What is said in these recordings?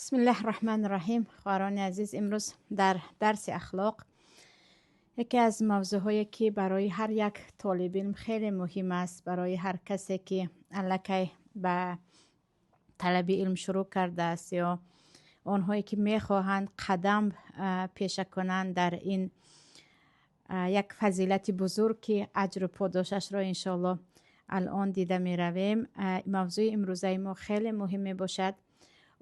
Бисмиллаҳи раҳмани раҳим. Хоҳарони азиз, имрӯз дар дарси ахлоқ яке аз мавзӯъҳое, ки барои ҳар як толибилм хеле муҳим аст, барои ҳар касе, ки аллакай ба талаби илм шурӯъ кардааст ё онҳое, ки мехоҳанд қадам пеша кунанд дар ин як фазилати бузург, ки аҷру подошашро иншоаллоҳ алон дида меравем. Мавзӯи имрӯзаи мо хеле муҳим мебошад.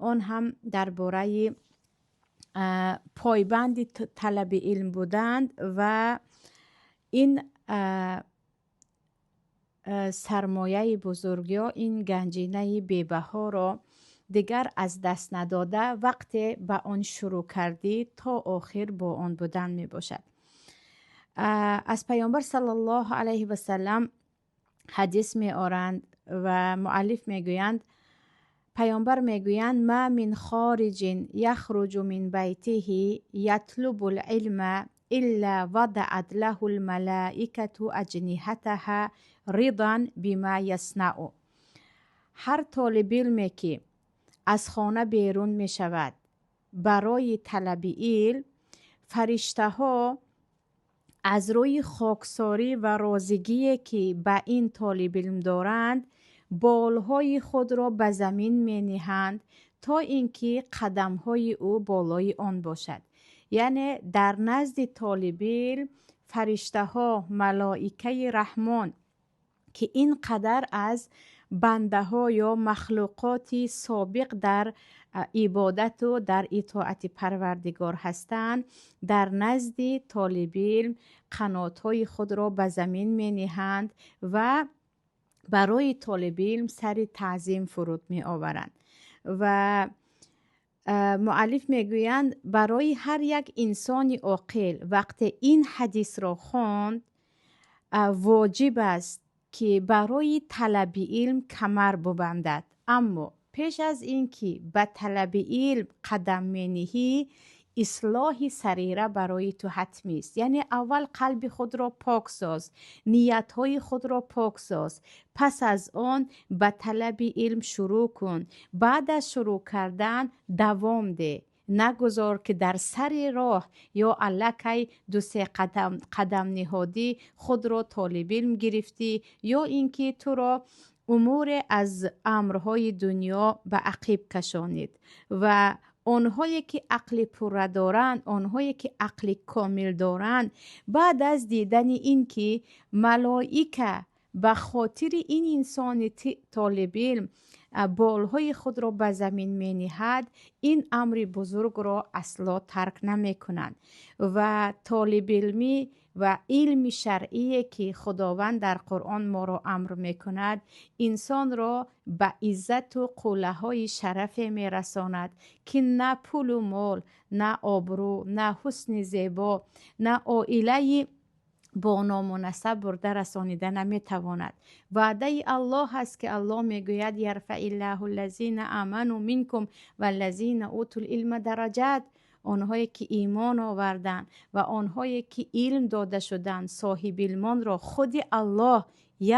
Он ҳам дар бораи пойбанди талаби илм буданд ва ин сармояи бузург ё ин ганҷинаи бебаҳоро дигар аз даст надода, вақте ба он шурӯъ кардӣ, то охир бо он будан мебошад. Аз Паёмбар саллаллоҳу алайҳи васаллам ҳадис меоранд ва муаллиф мегӯянд: Паёмбар мегӯянд: «Ма мин хориҷин яхруҷу мин байтиҳи ятлубу лилма илла вадаат лаҳу лмалаикату аҷниҳатаҳа ридан бима яснау». Ҳар толибилме, ки аз хона берун мешавад барои талаби илм, фариштаҳо аз рӯи хоксорӣ ва розигие, ки ба ин толибилм доранд, болҳои худро ба замин мениҳанд, то ин ки қадамҳои ӯ болои он бошад. Яъне дар назди толибилм фариштаҳо, малоикаи раҳмон, ки ин қадар аз бандаҳо ё махлуқоти собиқ дар ибодату дар итоати Парвардигор ҳастанд, дар назди толибилм қанотҳои худро ба замин мениҳанд ва барои толибилм сари таъзим фуруд меоваранд. Ва муаллиф мегӯянд: барои ҳар як инсони оқил, вақте ин ҳадисро хонд, воҷиб аст, ки барои талаби илм камар бубандад. Аммо пеш аз ин ки ба талаби илм қадам мениҳӣ, ислоҳи сарира барои ту ҳатмист. Яъне аввал қалби худро пок соз, ниятҳои худро пок соз, пас аз он ба талаби илм шурӯъ кун. Баъд аз шурӯъ кардан давом деҳ, нагузор, ки дар сари роҳ ё аллакай ду-се қадам ниҳодӣ, худро толибилм гирифтӣ, ё ин ки туро умуре аз амрҳои дунё ба ақиб кашонид. Ва онҳое, ки ақли пурра доранд, онҳое, ки ақли комил доранд, баъд аз дидани ин ки малоика ба хотири ин инсони толибилм болҳои худро ба замин мениҳад, ин амри бузургро асло тарк намекунанд. Ва толибилмӣ ва илми шаръие, ки Худованд дар Қуръон моро амр мекунад, инсонро ба иззату қуллаҳои шарафе мерасонад, ки на пулу мол, на обрӯ, на ҳусни зебо, на оилаи бо ному насаб бурда расонида наметавонад. Ваъдаи Аллоҳ аст, ки Аллоҳ мегӯяд: «Ярфаиллаҳу ллазина аману минкум валлазина утул илма дараҷат». Онҳое, ки имон оварданд ва онҳое, ки илм дода шуданд, соҳибилмонро худи Аллоҳ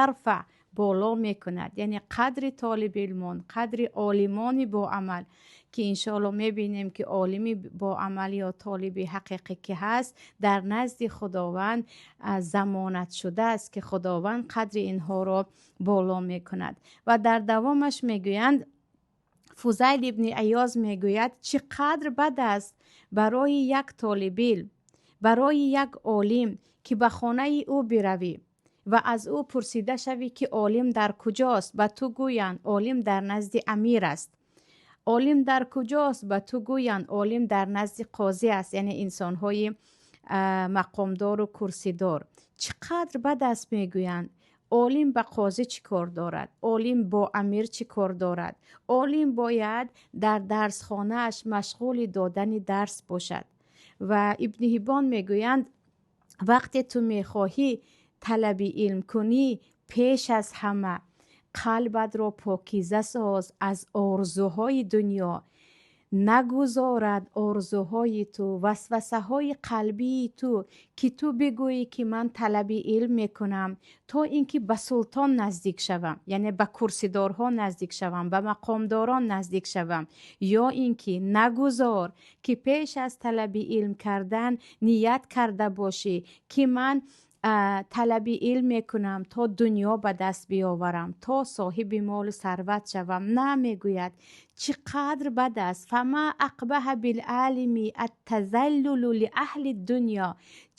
ярфа, боло мекунад. Яъне қадри толибилмон, қадри олимони боамал, ки иншоалло мебинем, ки олими боамал ё толиби ҳақиқӣ ки ҳаст, дар назди Худованд замонат шудааст, ки Худованд қадри инҳоро боло мекунад. Ва дар давомаш мегӯянд, Фузайл ибни Аёз мегӯяд: чӣ қадр бад аст барои як толибилм, барои як олим, ки ба хонаи ӯ биравӣ ва аз ӯ пурсида шавӣ, ки олим дар куҷост? Ба ту гӯянд: олим дар назди амир аст. Олим дар куҷост? Ба ту гӯянд: олим дар назди қозӣ аст. Яъне инсонҳои мақомдору курсидор. Чӣ қадр бад аст, мегӯянд. Олим ба қозӣ чӣ кор дорад? Олим бо амир чӣ кор дорад? Олим бояд дар дарсхонааш машғули додани дарс бошад. Ва Ибни Ҳиббон мегӯянд: вақте ту мехоҳӣ талаби илм кунӣ, пеш аз ҳама қалбатро покиза соз аз орзуҳои дунё. Нагузорад орзуҳои ту, васвасаҳои қалбии ту, ки ту бигӯӣ, ки ман талаби илм мекунам, то ин ки ба султон наздик шавам, яъне ба курсидорҳо наздик шавам, ба мақомдорон наздик шавам. Ё ин ки нагузор, ки пеш аз талаби илм кардан ният карда бошӣ, ки ман талаби илм мекунам, то дунё ба даст биёварам, то соҳиби молу сарват шавам. На, мегӯяд, чӣ қадр бад аст. فما أقبح بالعالم التذلل لأهل الدنيا.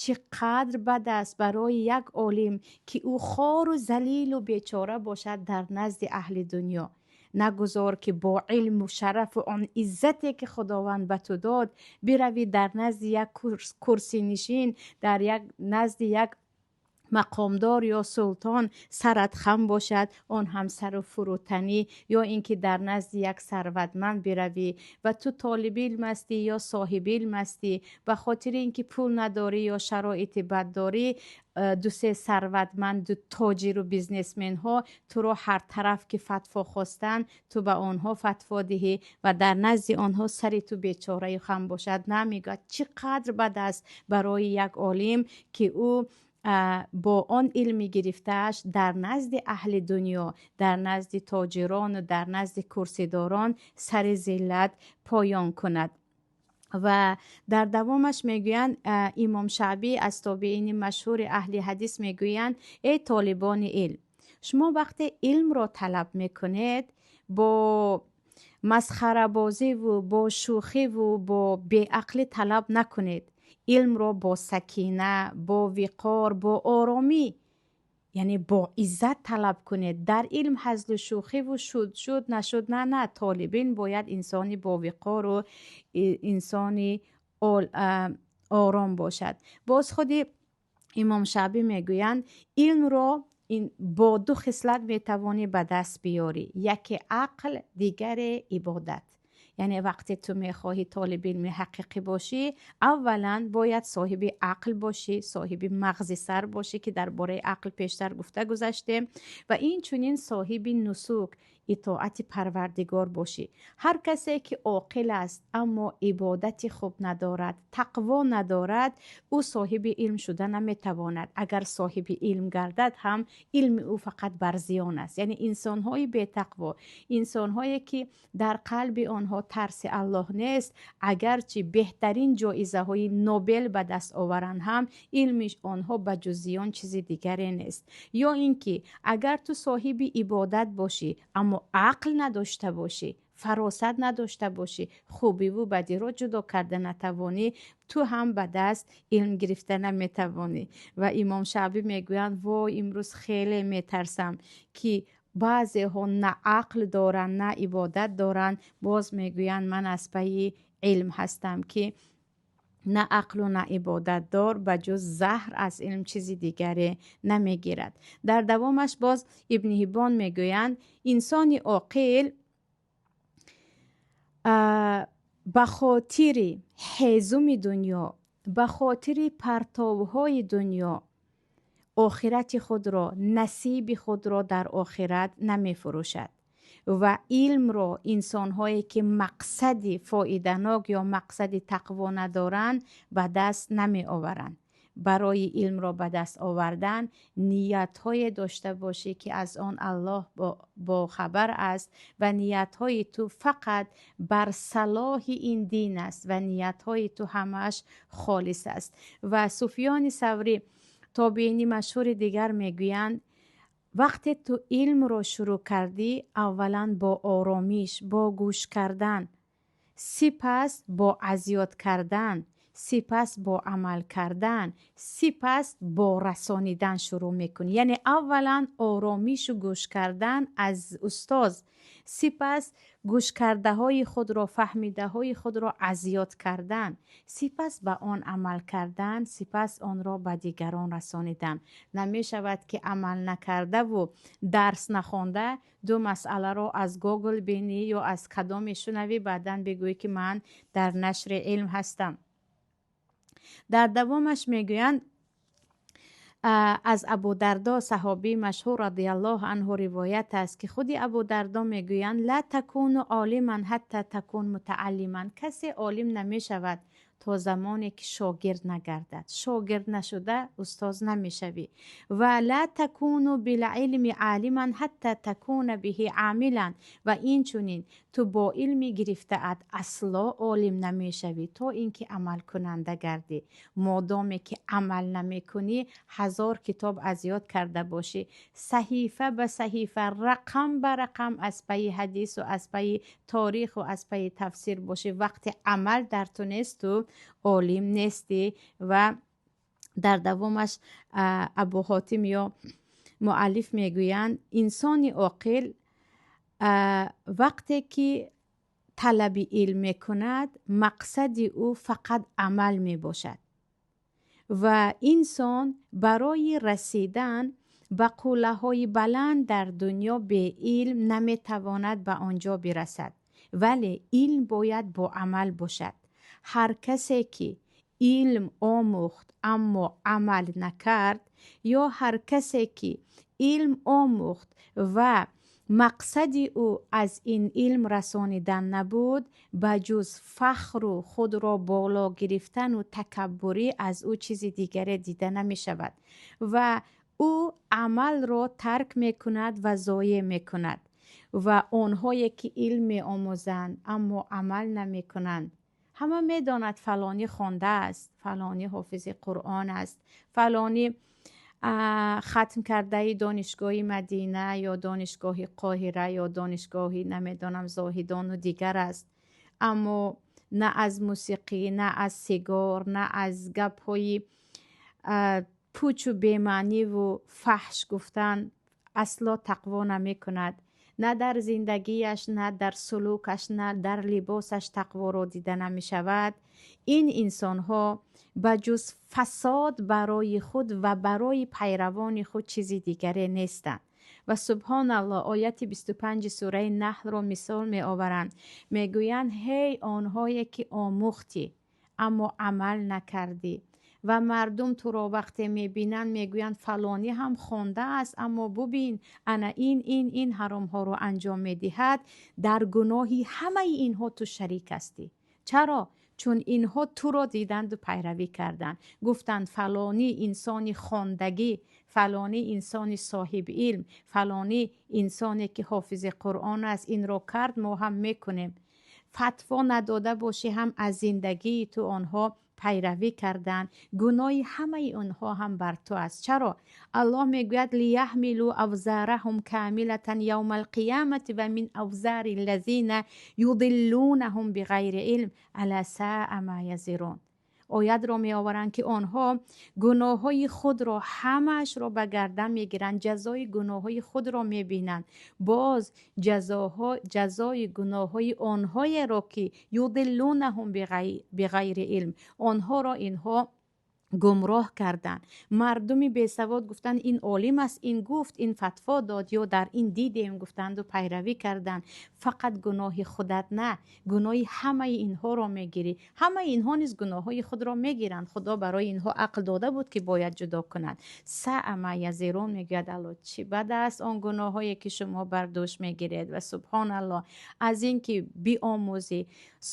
Чӣ қадр бад аст барои як олим, ки ӯ хору залилу бечора бошад дар назди аҳли дунё. Нагузор, ки бо илму шарафу он иззате, ки Худованд ба ту дод, биравӣ дар назди як курсинишин, дар як назди як мақомдор ё султон сарат хам бошад, он ҳам сару фурӯтанӣ, ё ин ки дар назди як сарватманд биравӣ ва ту толиби илм ҳастӣ ё соҳиби илм ҳастӣ, ба хотири ин ки пул надорӣ ё шароити бад дорӣ, дусе сарватманду тоҷиру бизнесменҳо туро ҳар тараф ки фатво хостанд, ту ба онҳо фатво диҳӣ ва дар назди онҳо сари ту бечораю хам бошад. На, мегӯяд, чӣ қадр бад аст барои як олим, ки ӯ бо он илми гирифтааш дар назди аҳли дунё, дар назди тоҷирону дар назди курсидорон сари зиллат поён кунад. Ва дар давомаш мегӯянд, Имом Шаъбӣ аз тобиини машҳури аҳли ҳадис мегӯянд: «Эй толибони илм, шумо вақте илмро талаб мекунед, бо масхарабозиву бо шӯхиву бо беақлӣ талаб накунед. Илмро бо сакина, бо виқор, бо оромӣ, яъне бо иззат талаб кунед. Дар илм ҳазлу шӯхиву шуд шуд, нашуд на. На, толибилм бояд инсони бовиқору инсони ором бошад.» Боз худи Имом Шаъбӣ мегӯянд: «Илмро бо ду хислат метавонӣ ба даст биёрӣ: яке ақл, дигаре ибодат.» Яъне вақте ту мехоҳӣ толиби илми ҳақиқӣ бошӣ, аввалан бояд соҳиби ақл бошӣ, соҳиби мағзи сар бошӣ, ки дар бораи ақл пештар гуфта гузаштем, ва инчунин соҳиби нусук, итоати Парвардигор бошӣ. Ҳар касе ки оқил аст, аммо ибодати хуб надорад, тақво надорад, ӯ соҳиби илм шуда наметавонад. Агар соҳиби илм гардад ҳам, илми ӯ фақат бар зиён аст. Яъне инсонҳои бетақво, инсонҳое ки дар қалби онҳо тарси Аллоҳ нест, агарчи беҳтарин ҷоизаҳои Нобел ба даст оваранд ҳам, илми онҳо ба ҷуз зиён чизи дигаре нест. Ё ин ки агар ту соҳиби ибодат бошӣ, аммо ақл надошта бошӣ, фаросат надошта бошӣ, хубиву бадиро ҷудо карда натавонӣ, ту ҳам ба даст илм гирифта наметавонӣ. Ва Имом Шаъбӣ мегӯянд: «Вой, имрӯз хеле метарсам, ки баъзеҳо на ақл доранд, на ибодат доранд, боз мегӯянд ман аз пайи илм ҳастам», ки на ақлу на ибодатдор ба ҷуз заҳр аз илм чизи дигаре намегирад. Дар давомаш боз Ибни Ҳиббон мегӯянд: инсони оқил ба хотири ҳезуми дунё, ба хотири партовҳои дунё охирати худро, насиби худро дар охират намефурӯшад. Ва илмро инсонҳое ки мақсади фоиданок ё мақсади тақво надоранд, ба даст намеоваранд. Барои илмро ба даст овардан ниятҳое дошта бошӣ, ки аз он Аллоҳ бохабар аст ва ниятҳои ту фақат бар салоҳи ин дин аст ва ниятҳои ту ҳамааш холис аст. Ва Суфёни Саврӣ, тобиини машҳури дигар, мегӯянд: вақте ту илмро шурӯъ кардӣ, аввалан бо оромиш, бо гӯш кардан, сипас бо азёд кардан, сипас бо амал кардан, сипас бо расонидан шурӯъ мекунӣ. Яъне аввалан оромишу гӯш кардан аз устоз, сипас гӯшкардаҳои худро, фаҳмидаҳои худро азёд кардан, сипас ба он амал кардан, сипас онро ба дигарон расонидан. Намешавад, ки амал накардаву дарс нахонда ду масъаларо аз Гугл бинӣ ё аз кадоме шунавӣ, баъдан бигӯӣ, ки ман дар нашри илм ҳастам. Дар давомаш мегӯянд Аз Абу Дардо, саҳобии машҳур, радиаллоҳу анҳу, ривоят аст, ки худи Абу Дардо мегӯянд: لا تكون عالما حتى تكون متعلما. Касе олим намешавад, то замоне ки шогирд нагардад. Шогирд нашуда, устоз намешавӣ. Ва لا تكون بالعلم عالما حتى تكون به عاملا. Ва инчунин ту бо илми гирифтаат асло олим намешавӣ, то ин ки амалкунанда гардӣ. Модоме ки амал намекунӣ, ҳазор китоб аз ёд карда бошӣ, саҳифа ба саҳифа, рақам ба рақам аз пайи ҳадису аз пайи ториху аз пайи тафсир бошӣ, вақте амал дар ту несту, олим нестӣ. Ва дар давомаш Абуҳотим ё муаллиф мегӯянд: инсони оқил вақте ки талаби илм мекунад, мақсади ӯ фақат амал мебошад. Ва инсон барои расидан ба қуллаҳои баланд дар дунё беилм наметавонад ба он ҷо бирасад, вале илм бояд бо амал бошад. Ҳар касе ки илм омӯхт, аммо амал накард, ё ҳар касе ки илм омӯхт ва мақсади ӯ аз ин илм расонидан набуд, ба ҷуз фахру худро боло гирифтану такаббурӣ аз ӯ чизи дигаре дида намешавад ва ӯ амалро тарк мекунад ва зоеъ мекунад. Ва онҳое ки илм меомӯзанд, аммо амал намекунанд, ҳама медонад, фалонӣ хондааст, фалонӣ ҳофизи Қуръон аст, фалонӣ хатм кардаи донишгоҳи Мадина ё донишгоҳи Қоҳира ё донишгоҳи, намедонам, Зоҳидону дигар аст, аммо на аз мусиқӣ, на аз сигор, на аз гапҳои пучу бемаъниву фаҳш гуфтан асло тақво намекунад. На дар зиндагиаш, на дар сулукаш, на дар либосаш тақворо дида намешавад. Ин инсонҳо ба ҷуз фасод барои худ ва барои пайравони худ чизи дигаре нестанд. Ва субҳоналлоҳ, ояти 25-и сураи Наҳлро мисол меоваранд. Мегӯянд: ҳей онҳое ки омӯхтӣ, аммо амал накардӣ, ва мардум туро вақте мебинанд, мегӯянд: фалонӣ ҳам хондааст, аммо бубин, ана ин, ин, ин ҳаромҳоро анҷом медиҳад. Дар гуноҳи ҳамаи инҳо ту шарик ҳастӣ. Чаро? Чун инҳо туро диданду пайравӣ карданд, гуфтанд: фалонӣ инсони хондагӣ, фалонӣ инсони соҳиби илм, фалонӣ инсоне ки ҳофизи Қуръон аст, инро кард, мо ҳам мекунем. Фатво надода бошӣ ҳам, аз зиндагии ту онҳо пайравӣ карданд. Гуноҳи ҳамаи онҳо ҳам бар ту аст. Чаро? Аллоҳ мегӯяд: ليحملوا أوزارهم كاملة يوم القيامة ومن أوزار الذين يضلونهم بغير علم ألا ساء ما يزرون. Оятро меоваранд, ки онҳо гуноҳҳои худро ҳамаашро ба гардан мегиранд, ҷазои гуноҳҳои худро мебинанд, боз ҷазои гуноҳҳои онҳоеро ки يضلونهم بغير علم, онҳоро инҳо гумроҳ карданд. Мардуми бесавод гуфтанд: ин олим аст, ин гуфт, ин фатво дод ё дар ин дидем, гуфтанду пайравӣ карданд. Фақат гуноҳи худат на, гуноҳи ҳамаи инҳоро мегирӣ. Ҳамаи инҳо низ гуноҳҳои худро мегиранд. Худо барои инҳо ақл дода буд, ки бояд ҷудо кунанд. ساء ما يزرون, мегӯяд Алло, чӣ бад аст он гуноҳҳое ки шумо бар дӯш мегиред. Ва субҳоналлоҳ, аз ин ки биомӯзӣ,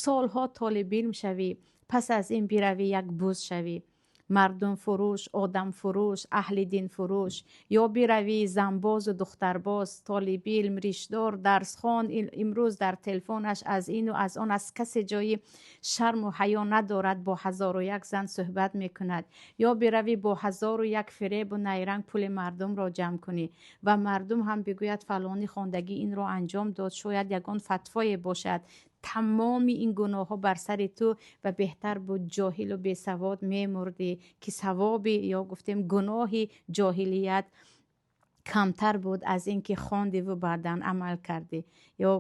солҳо толибилм шавӣ, пас аз ин биравӣ як буз шавӣ, мардумфурӯш, одамфурӯш, аҳли динфурӯш, ё биравӣ занбозу духтарбоз. Толибилм, ришдор, дарсхон, имрӯз дар телефонаш аз ину аз он, аз касе ҷои шарму ҳаё надорад, бо ҳазору як зан суҳбат мекунад. Ё биравӣ бо ҳазору як фиребу найранг пули мардумро ҷамъ кунӣ ва мардум ҳам бигӯяд: фалонӣ хондагӣ инро анҷом дод, шояд ягон фатвое бошад. Тамоми ин гуноҳҳо бар сари ту ва беҳтар буд ҷоҳилу бесавод мемурдӣ, ки савоби ё гуфтем гуноҳи ҷоҳилият камтар буд аз ин ки хондиву баъдан амал кардӣ ё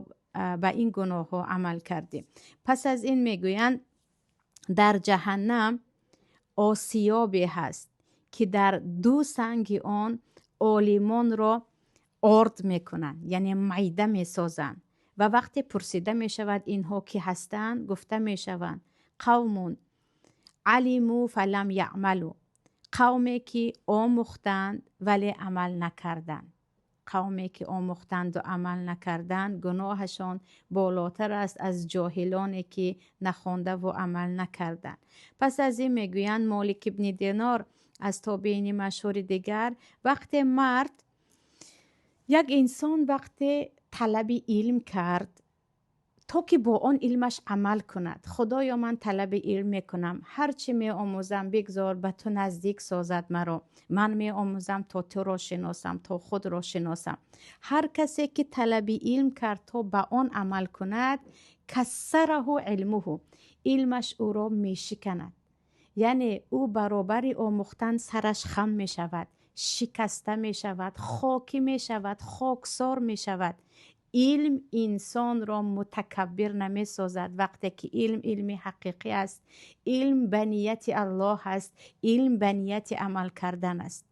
ба ин гуноҳҳо амал кардӣ. Пас аз ин мегӯянд: дар ҷаҳаннам осиёбе ҳаст, ки дар ду санги он олимонро орд мекунанд, яъне майда месозанд. Ва вақте пурсида мешавад, инҳо кӣ ҳастанд, гуфта мешаванд: قوم علموا فلم يعملوا. Қавме ки омӯхтанд, вале амал накарданд. Қавме ки омӯхтанду амал накарданд, гуноҳашон болотар аст аз ҷоҳилоне ки нахондаву амал накарданд. Пас аз ин мегӯянд Молик ибни Динор аз тобеини машҳури дигар: вақте мард, як инсон, вақте талаби илм кард, то ки бо он илмаш амал кунад: «Худоё, ман талаби илм мекунам, ҳар чӣ меомӯзам, бигзор ба ту наздик созад маро. Ман меомӯзам, то туро шиносам, то худро шиносам». Ҳар касе ки талаби илм кард, то ба он амал кунад, كسره علمه, илмаш ӯро мешиканад, яъне ӯ баробари омӯхтан сараш хам мешавад, шикаста мешавад, хокӣ мешавад, хоксор мешавад. Илм инсонро мутакаббир намесозад. Вақте ки илм илми ҳақиқӣ аст, илм ба нияти Аллоҳ аст, илм ба нияти амал кардан аст,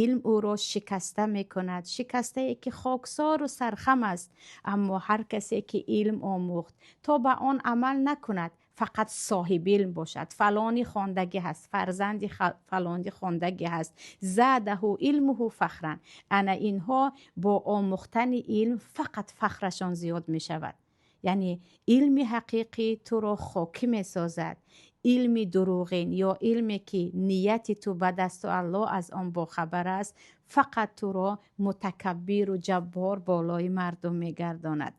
илм ӯро шикаста мекунад, шикастае ки хоксору сархам аст. Аммо ҳар касе ки илм омӯхт, то ба он амал накунад, фақат соҳиби илм бошад, фалони хондагӣ ҳаст, фарзанди фалони хондагӣ ҳаст, زاده علمه فخرا, ана инҳо бо омӯхтани илм фақат фахрашон зиёд мешавад. Яъне илми ҳақиқӣ туро хокӣ месозад, илми дурӯғин ё илме ки нияти ту ба дасту Аллоҳ аз он бохабар аст, фақат туро мутакаббиру ҷаббор болои мардум мегардонад.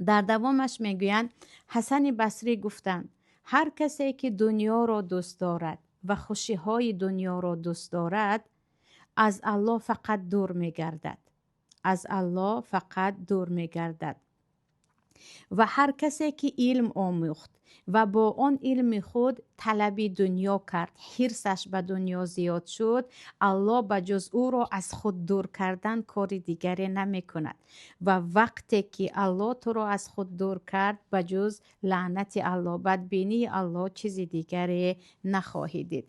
Дар давомаш мегӯянд, Ҳасани Басрӣ гуфтанд: ҳар касе ки дунёро дӯст дорад ва хушиҳои дунёро дӯст дорад, аз Аллоҳ фақат дур мегардад, аз Аллоҳ фақат дур мегардад. Ва ҳар касе ки илм омӯхт ва бо он илми худ талаби дунё кард, ҳирсаш ба дунё зиёд шуд, Аллоҳ ба ҷуз ӯро аз худ дур кардан кори дигаре намекунад. Ва вақте ки Аллоҳ туро аз худ дур кард, ба ҷуз лаънати Аллоҳ, бадбинии Аллоҳ чизи дигаре нахоҳӣ дид.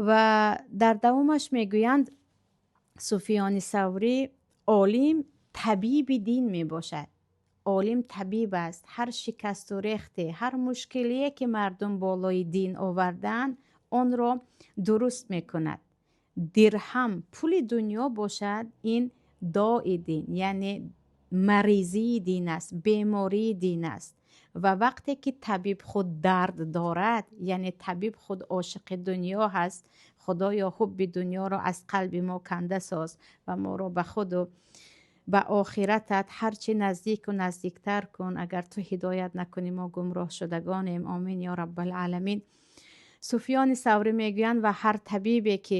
Ва дар давомаш мегӯянд Суфиёни Саврӣ: олим табиби дин мебошад. Олим табиб аст. Ҳар шикасту рехте, ҳар мушкилие ки мардум болои дин оварданд, онро дуруст мекунад. Дирҳам, пули дунё бошад, ин дои дин, яъне маризии дин аст, бемории дин аст. Ва вақте ки табиб худ дард дорад, яъне табиб худ ошиқи дунё ҳаст. Худоё, ҳубби дунёро аз қалби мо канда соз ва моро ба худу ба охиратат ҳарчи наздику наздиктар кун. Агар ту ҳидоят накунӣ, мо гумроҳшудагонем. Омин ё Раббалъаламин. Суфиёни Саврӣ мегӯянд: ва ҳар табибе ки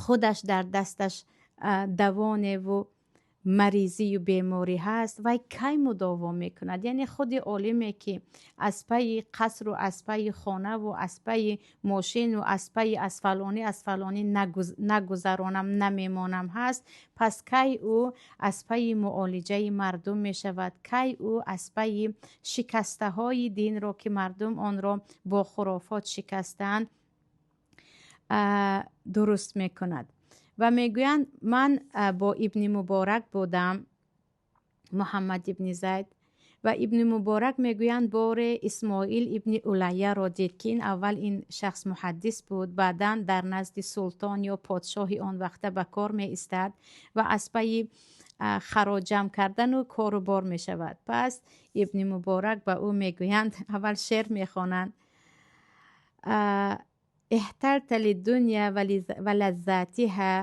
худаш дар дасташ давоневу маризию беморӣ ҳаст, вай кай мудово мекунад? Яъне худи олиме ки аз пайи қасру аз пайи хонаву аз пайи мошину аз пайи аз фалонӣ, аз фалонӣ нагузаронам, намемонам ҳаст, пас кай ӯ аз пайи муолиҷаи мардум мешавад? Кай ӯ аз пайи шикастаҳои динро, ки мардум онро бо хурофот шикастаанд, дуруст мекунад? Ва мегӯянд, ман бо Ибни Муборак будам, Муҳаммад ибни Зайд. Ва Ибни Муборак, мегӯянд, боре Исмоил ибни Улайяро дид, ки ин аввал ин шахс муҳаддис буд, баъдан дар назди султон ё подшоҳи он вақта ба кор меистад ва аз пайи хароҷ ҷамъ кардану кору бор мешавад. Пас Ибни Муборак ба ӯ мегӯянд, аввал шеър мехонанд: احتلت للدنيا ولذاتها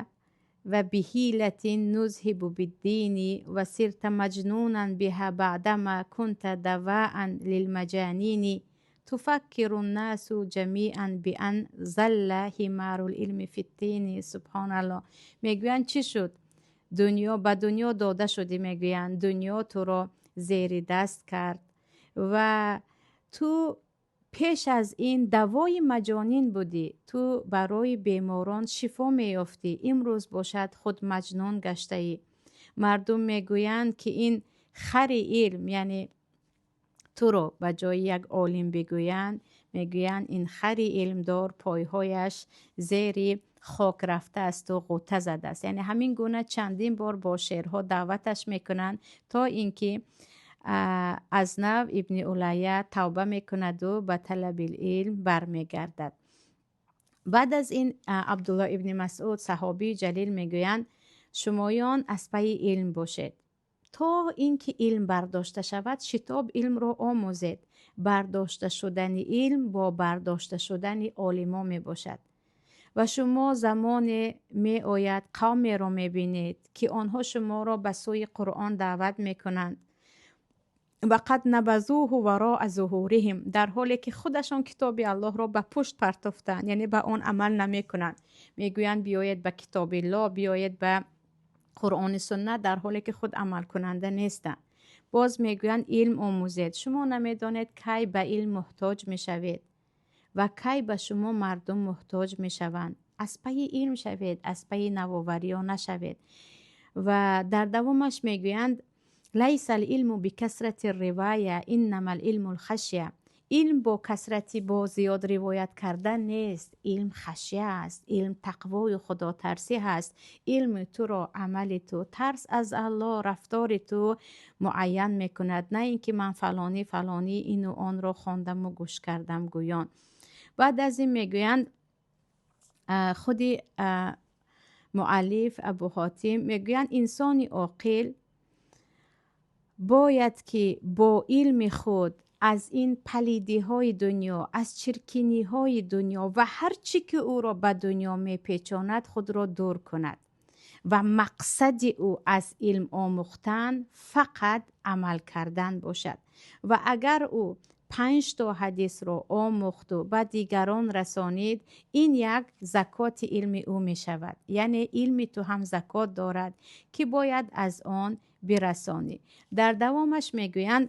وبحيلة نذهب بالدين وصرت مجنونا بها بعدما كنت دواء للمجانين تفكر الناس جميعا بأن ظل حمار العلم في الطين. سبحان الله. Мегӯянд, чӣ шуд? Дунё, ба дунё дода шудӣ. Мегӯянд, дунё туро зери даст кард ва ту пеш аз ин давои маҷонин будӣ, ту барои беморон шифо меёфтӣ, имрӯз бошад худ маҷнун гаштаӣ. Мардум мегӯянд, ки ин хари илм, яъне туро ба ҷои як олим бигӯянд, мегӯянд, ин хари илмдор пойҳояш зери хок рафтаасту ғӯта задааст. Яъне ҳамин гуна чандин бор бо шеърҳо даъваташ мекунанд, то ин ки аз нав Ибни Улайя тавба мекунаду ба талаби илм бармегардад. Баъд аз ин Абдулло ибни Масъуд, саҳобии ҷалил, мегӯянд: шумоён аз пайи илм бошед, то ин ки илм бардошта шавад, шитоб илмро омӯзед. Бардошта шудани илм бо бардошта шудани олимо мебошад. Ва шумо замоне меояд, қавмеро мебинед, ки онҳо шуморо ба сӯи Қуръон даъват мекунанд. Ва қад набазуҳу вароа зуҳуриҳим, дар ҳоле ки худашон китоби Аллоҳро ба пушт партофтанд, яъне ба он амал намекунанд. Мегӯянд: биёед ба китобиллоҳ, биёед ба Қуръони суннат, дар ҳоле ки худ амалкунанда нестанд. Боз мегӯянд: илм омӯзед, шумо намедонед, кай ба илм муҳтоҷ мешавед ва кай ба шумо мардум муҳтоҷ мешаванд. Аз пайи илм шавед, аз пайи навовариҳо нашавед. Ва дар давомаш мегӯянд: лайса алилму бикасрати ривая, иннама алилму лхашя. Илм бо касрати, бо зиёд ривоят кардан нест, илм хашя аст, илм тақвою худотарсӣ ҳаст. Илми туро амали ту, тарс аз Аллоҳ, рафтори ту муайян мекунад, на ин ки ман фалонӣ фалонӣ ину онро хондаму гӯш кардам гӯён. Баъд аз ин мегӯянд, худи муаллиф Абу Ҳотим мегӯянд: инсони оқил бояд ки бо илми худ аз ин палидиҳои дунё, аз чиркиниҳои дунё ва ҳар чӣ ки ӯро ба дунё мепечонад, худро дур кунад ва мақсади ӯ аз илм омӯхтан фақат амал кардан бошад. Ва агар ӯ 5 то ҳадисро омӯхту ба дигарон расонид, ин як закоти илми ӯ мешавад. Яъне илми ту ҳам закот дорад, ки бояд аз он бирасонӣ. Дар давомаш мегӯянд: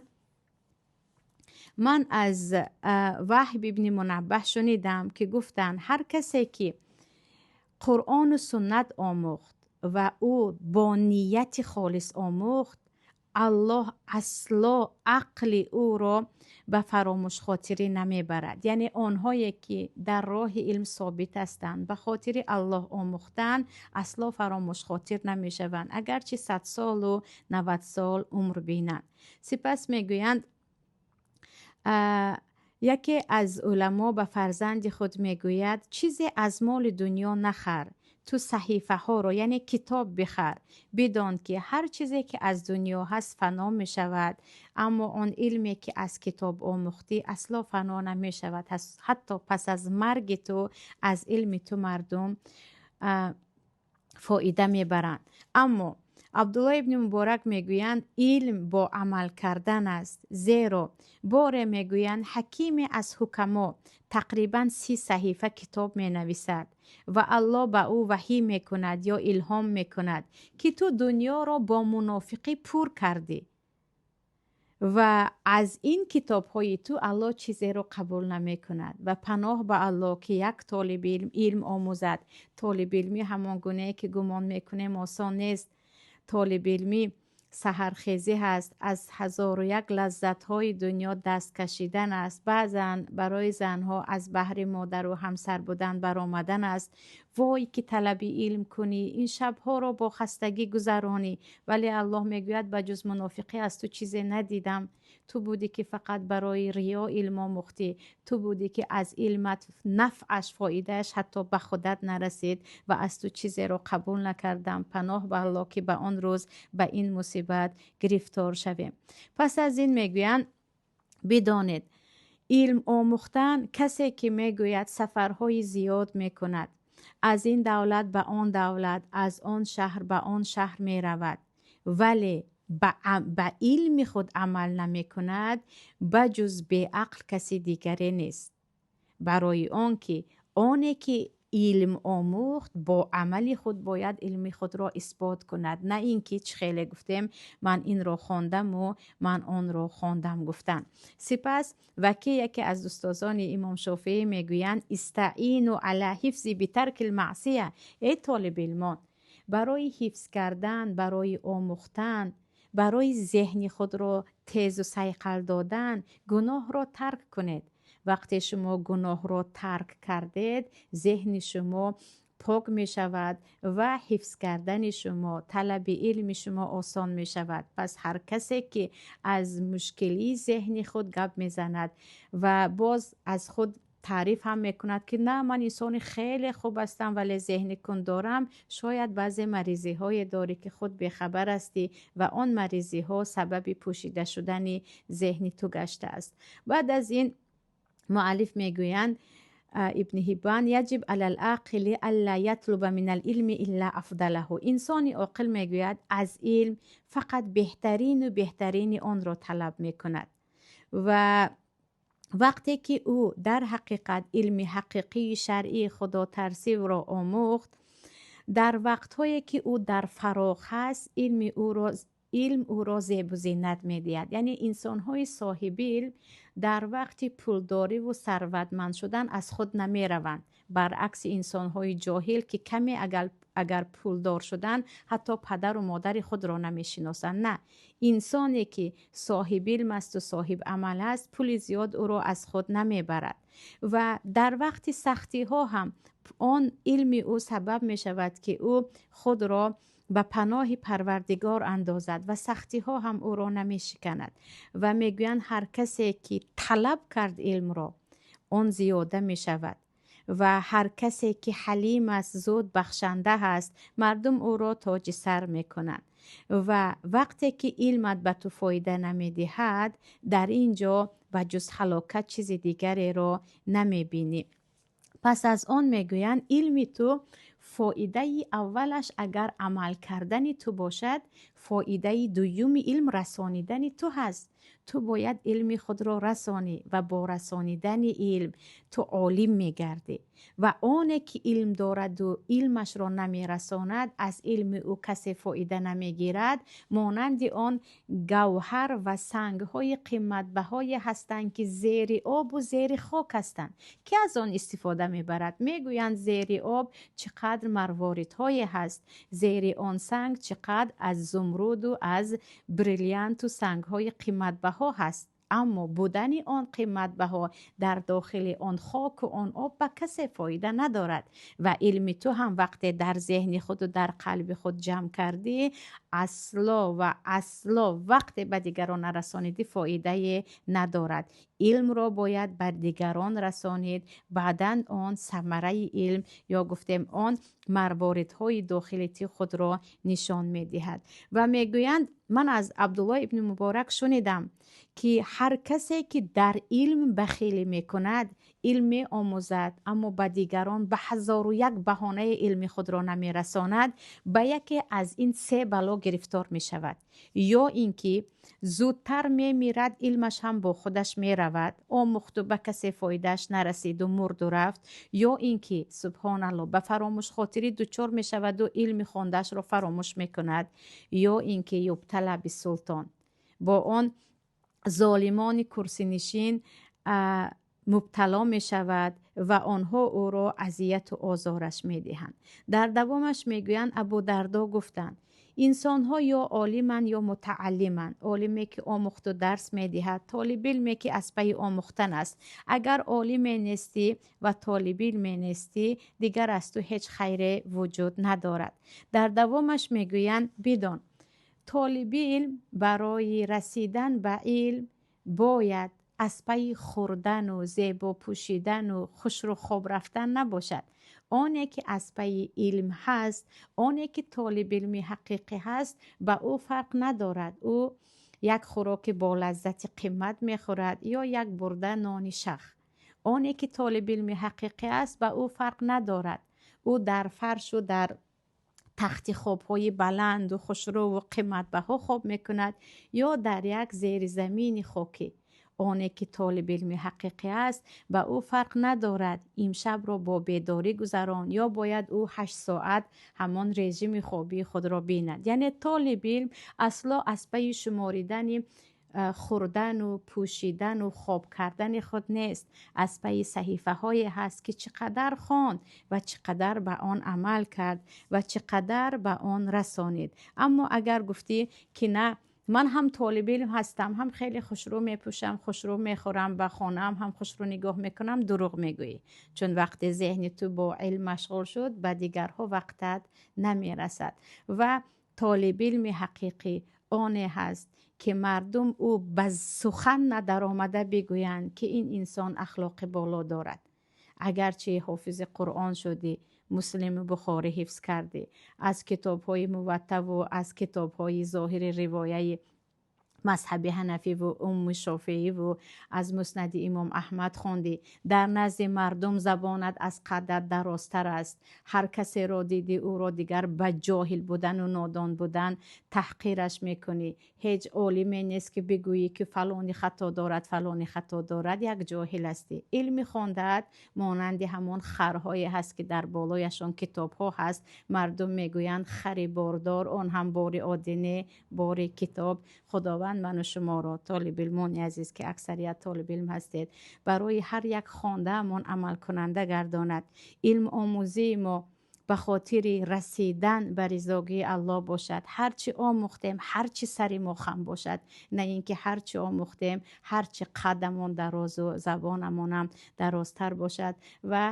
ман аз Ваҳб ибни Мунаббаҳ шунидам, ки гуфтанд: ҳар касе ки Қуръону суннат омӯхт ва ӯ бо нияти холис омӯхт, Аллоҳ асло ақли ӯро ба фаромӯшхотирӣ намебарад. Яъне онҳое ки дар роҳи илм собит ҳастанд, ба хотири Аллоҳ омӯхтан, асло фаромӯшхотир намешаванд, агарчи 100 солу 90 сол умр бинанд. Сипас мегӯянд: яке аз уламо ба фарзанди худ мегӯяд: чизе аз моли дунё нахар, ту саҳифаҳоро, яъне китоб бихар. Бидон ки ҳар чизе ки аз дунё ҳаст, фано мешавад, аммо он илме ки аз китоб омӯхтӣ, асло фано намешавад. Ҳатто пас аз марги ту аз илми ту мардум фоида мебаранд. Аммо Абдулло ибни Муборак мегӯянд: илм бо амал кардан аст. Зеро боре, мегӯянд, ҳакиме аз ҳукамо тақрибан 30 саҳифа китоб менависад ва Аллоҳ ба ӯ ваҳӣ мекунад ё илҳом мекунад, ки ту дунёро бо мунофиқӣ пур кардӣ ва аз ин китобҳои ту Аллоҳ чизеро қабул намекунад. Ва паноҳ ба Аллоҳ, ки як толиби илм илм омӯзад. Толибилмӣ ҳамон гунае ки гумон мекунем, осон нест. Толибилмӣ саҳархезӣ ҳаст, аз ҳазору як лаззатҳои дунё даст кашидан аст, баъзан барои занҳо аз баҳри модару ҳамсар будан баромадан аст. Вой, ки талаби илм кунӣ, ин шабҳоро бо хастагӣ гузаронӣ, вале Аллоҳ мегӯяд: ба ҷуз мунофиқӣ аз ту чизе надидам. Ту будӣ ки фақат барои риё илм омӯхтӣ, ту будӣ ки аз илмат нафъаш, фоидааш ҳатто ба худат нарасид ва аз ту чизеро қабул накардам. Паноҳ ба Аллоҳ, ки ба он рӯз ба ин мусибат гирифтор шавем. Пас аз ин мегӯянд: бидонед, илм омӯхтан, касе ки мегӯяд, сафарҳои зиёд мекунад, аз ин давлат ба он давлат, аз он шаҳр ба он шаҳр меравад, вале ба илми худ амал намекунад, ба ҷуз беақл каси дигаре нест. Барои он ки оне ки илм омӯхт, бо амали худ бояд илми худро исбот кунад, на ин ки чӣ хеле гуфтем, ман инро хондаму ман онро хондам гуфтан. Сипас Вакӣ, яке аз устозони имом Шофеӣ, мегӯянд: истаину ала ҳифзи битарки лмаъсия. Эй толибилмон, барои ҳифз кардан, барои омӯхтан, барои зеҳни худро тезу сайқал додан, гуноҳро тарк кунед. Вақте шумо гуноҳро тарк кардед, зеҳни шумо пок мешавад ва ҳифз кардани шумо, талаби илми шумо осон мешавад. Пас ҳар касе ки аз мушкилии зеҳни худ гап мезанад ва боз аз худ Таъриф ҳам мекунад, ки на, ман инсони хеле хуб ҳастам, вале зеҳни кунд дорам. Шояд баъзе маризиҳое дорӣ, ки худ бехабар ҳастӣ ва он маризиҳо сабаби пӯшида шудани зеҳни ту гаштааст. Баъд аз ин муаллиф мегӯянд, Ибни Ҳиббан: يجب على العاقل ألا يطلب من العلم إلا أفضله. Инсони оқил, мегӯяд, аз илм фақат беҳтарину беҳтарини онро талаб мекунад. Ва вақте ки ӯ дар ҳақиқат илми ҳақиқии шаръии худотарсиро омӯхт, дар вақтҳое ки ӯ дар фароғ ҳаст, илм ӯро зебу зинат медиҳад. Яъне инсонҳои соҳиби илм дар вақти пулдориву сарватманд шудан аз худ намераванд, баръакси инсонҳои ҷоҳил, ки каме агар пулдор шуданд, ҳатто падару модари худро намешиносанд. На, инсоне ки соҳиби илм асту соҳибамал аст, пули зиёд ӯро аз худ намебарад ва дар вақти сахтиҳо ҳам он илми ӯ сабаб мешавад, ки ӯ худро ба паноҳи Парвардигор андозад ва сахтиҳо ҳам ӯро намешиканад. Ва мегӯянд, ҳар касе ки талаб кард илмро, он зиёда мешавад ва ҳар касе ки ҳалим аст, зуд бахшанда ҳаст, мардум ӯро тоҷи сар мекунанд. Ва вақте ки илмат ба ту фоида намедиҳад, дар ин ҷо ба ҷуз ҳалокат чизи дигареро намебинӣ. Пас аз он мегӯянд, илми ту фоидаи аввалаш агар амал кардани ту бошад, фоидаи дуюми илм расонидани ту ҳаст. Ту бояд илми худро расонӣ ва бо расонидани илм ту олим мегардӣ. Ва оне ки илм дораду илмашро намерасонад, аз илми ӯ касе фоида намегирад. Монанди он гавҳар ва сангҳои қиматбаҳое ҳастанд, ки зери обу зери хок ҳастанд. Ки аз он истифода мебарад? Мегӯянд, зери об чӣ қадр марворидҳое ҳаст, зери он санг чӣ қадр аз зумруду аз бриллианту сангҳои қиматбаҳо ҳаст, аммо будани он қиматбаҳо дар дохили он хоку он об ба касе фоида надорад. Ва илми ту ҳам вақте дар зеҳни худу дар қалби худ ҷамъ кардӣ, асло ва асло вақте ба дигарон нарасонидӣ, фоидае надорад. Илмро бояд ба дигарон расонид, баъдан он самараи илм ё гуфтем он марворидҳои дохилити худро нишон медиҳад. Ва мегӯянд, ман аз Абдулло ибни Муборак шунидам, ки ҳар касе ки дар илм бахилӣ мекунад, илм меомӯзад, аммо ба дигарон ба ҳазору як баҳонаи илми худро намерасонад, ба яке аз ин се бало гирифтор мешавад: ё ин ки зудтар мемирад, илмаш ҳам бо худаш меравад, омӯхту ба касе фоидааш нарасиду мурду рафт; ё ин ки, субҳоналло, ба фаромӯшхотирӣ дучор мешаваду илми хондаашро фаромӯш мекунад; ё ин ки يبتلى بالسلطان, бо он золимони курсинишин мубтало мешавад ва онҳо ӯро азияту озораш медиҳанд. Дар давомаш мегӯянд, Абу Дардо гуфтанд: инсонҳо ё олиманд, ё мутааллиманд. Олиме ки омӯхту дарс медиҳад, толибилме ки аз пайи омӯхтан аст. Агар олиме нестӣ ва толибилме нестӣ, дигар аз ту ҳеҷ хайре вуҷуд надорад. Дар давомаш мегӯянд, бидон, толиби илм барои расидан ба илм бояд аз пайи хӯрдану зебо пӯшидану хушрӯ хоб рафтан набошад. Оне ки аз пайи илм ҳаст, оне ки толибилми ҳақиқӣ ҳаст, ба ӯ фарқ надорад, ӯ як хӯроки болаззати қимат мехӯрад ё як бурда нони шах. Оне ки толибилми ҳақиқӣ аст, ба ӯ фарқ надорад, ӯ дар фаршу дар тахти хобҳои баланду хушрӯву қиматбаҳо хоб мекунад ё дар як зеризамини хокӣ. Оне ки толибилми ҳақиқӣ аст, ба ӯ фарқ надорад, имшабро бо бедорӣ гузарон ё бояд ӯ 8 соат ҳамон режими хобии худро бинад. Яъне толибилм асло аз пайи шуморидани хӯрдану пӯшидану хоб кардани худ нест, аз пайи саҳифаҳое ҳаст, ки чӣ қадар хонд ва чӣ қадар ба он амал кард ва чӣ қадар ба он расонид. Аммо агар гуфтӣ, ки на, ман ҳам толибилм ҳастам, ҳам хеле хушрӯ мепӯшам, хушрӯ мехӯрам, ба хонаам ҳам хушрӯ нигоҳ мекунам, дурӯғ мегӯӣ. Чун вақте зеҳни ту бо илм машғул шуд, ба дигарҳо вақтат намерасад. Ва толибилми ҳақиқӣ оне ҳаст, ки мардум ӯ ба сухан надаромада бигӯянд, ки ин инсон ахлоқи боло дорад. Агарчи ҳофизи Қуръон шудӣ, Муслиму Бухорӣ ҳифз кардӣ, аз китобҳои Муваттаву аз китобҳои зоҳири ривояи мазҳаби ҳанафиву умми шофеиву аз муснади имом Аҳмад хондӣ, дар назди мардум забонат аз қадат дарозтар аст, ҳар касеро дидӣ, ӯро дигар ба ҷоҳил будану нодон будан таҳқираш мекунӣ. Ҳеҷ олиме нест, ки бигӯӣ, ки фалони хато дорад, фалони хато дорад, як ҷоҳил ҳастӣ. Илми хондаат монанди ҳамон харҳое ҳаст, ки дар болояшон китобҳо ҳаст. Мардум мегӯянд хари бордор, он ҳам бори оддӣ не, бори китоб. Худованд ману шуморо, толибилмони азиз, ки аксарият толибилм ҳастед, барои ҳар як хондаамон амалкунанда гардонад. Илм омӯзии мо ба хотири расидан ба ризогии Аллоҳ бошад. Ҳар чӣ омӯхтем, ҳар чӣ сари мо хам бошад, на ин ки ҳар чӣ омӯхтем, ҳар чӣ қадамон дарозу забонамонам дарозтар бошад. Ва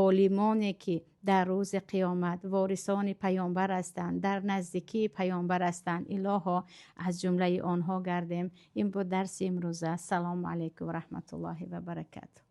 олимоне, ки дар рӯзи қиёмат ворисони паёмбар ҳастанд, дар наздикии паёмбар ҳастанд, илоҳо аз ҷумлаи онҳо гардем. Ин буд дарси имрӯза. Ассалому алайкум ва раҳматуллоҳи ва баракатуҳ.